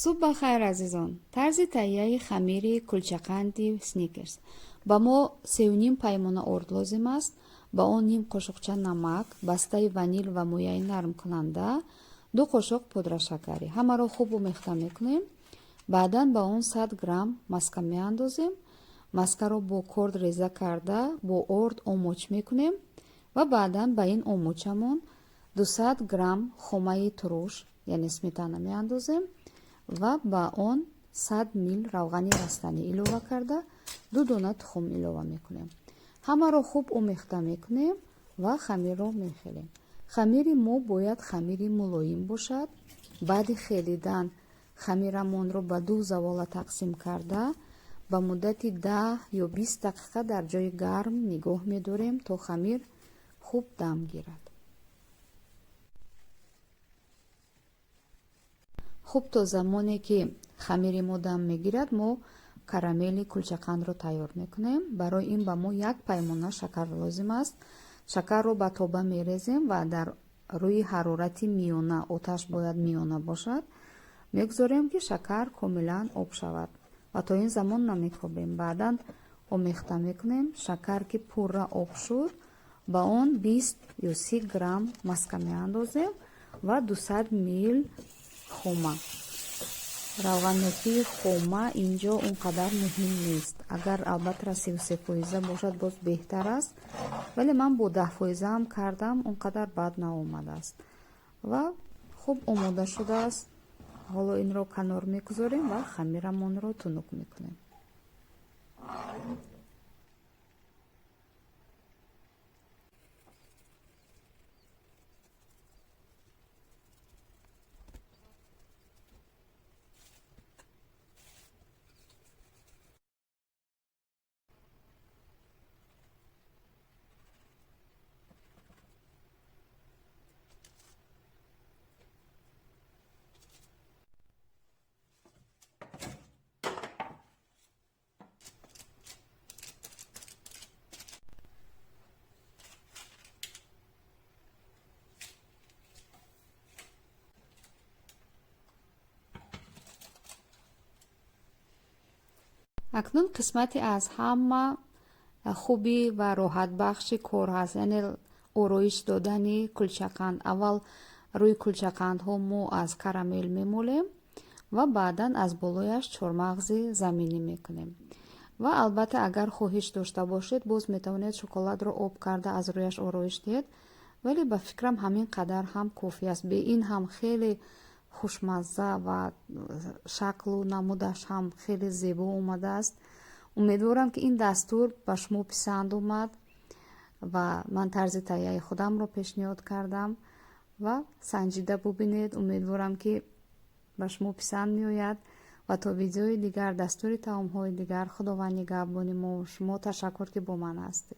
Субҳ ба хайр, азизон! Тарзи таҳияи хамири кулчақанди Сникерс. Ба мо 3,5 паймона орд лозим аст, ба он ним қошуқча намак, бастаи ванил ва мояи нармкунанда, 2 қошуқ пудрашакарӣ. Ҳамаро хуб омехта мекунем. Баъдан ба он 100 грамм маска меандозем. Маскаро бо корд реза карда бо орд омоч мекунем ва баъдан ба ин омочамон 200 грамм хомаи туруш, яъне сметана меандозем ва ба он 100 мил равғани растанӣ илова карда, 2 дона тухм илова мекунем. Ҳамаро хуб омехта мекунем ва хамирро мехелем. Хамири мо бояд хамири мулоим бошад. Баъди хелидан хамирамонро ба 2 завола тақсим карда, ба муддати 10 ё 20 дақиқа дар ҷои гарм нигоҳ медорем, то хамир хуб дам гирад. Хуб, то замоне ки хамири мо дам мегирад, мо карамели кулчақандро тайёр мекунем. Барои ин ба мо як паймона шакар лозим аст. Шакарро ба тоба мерезем ва дар рӯи ҳарорати миёна, оташ бояд миёна бошад, мегузорем, ки шакар комилан об шавад ва то ин замон намекобем. Баъдан омехта мекунем. Шакар ки пурра об шуд, ба он 20 ё 30 грамм маска меандозем ва 200 мил хома. Равғаннокии хома инҷо он қадар муҳим нест. Агар албатта 33 фоиза бошад, боз беҳтар аст, вале ман бо 10 фоизаам кардам, он қадар бад наомадааст ва хуб омода шудааст. Ҳоло инро канор мегузорем ва хамирамонро тунук мекунем. Акнун қисмате аз ҳама хубӣ ва роҳатбахши кор ҳаст, яъне ороиш додани кулчақанд. Аввал рӯи кулчақандҳо мо аз карамел мемолем ва баъдан аз болояш чормағзи заминӣ мекунем. Ва албатта, агар хоҳиш дошта бошед, боз метавонед шоколадро об карда аз рӯяш ороиш диҳед, вале ба фикрам, ҳамин қадар ҳам кофӣ аст. Бе ин ҳам хеле хушмазза ва шаклу намудаш ҳам хеле зебо омадааст. Умедворам, ки ин дастур ба шумо писанд омад ва ман тарзи таҳияи худамро пешниҳод кардам ва санҷида бубинед. Умедворам, ки ба шумо писанд меояд ва то видеои дигар, дастури таомҳои дигар, Худованд нигаҳбони мо шумо. Ташаккур, ки бо ман ҳастед.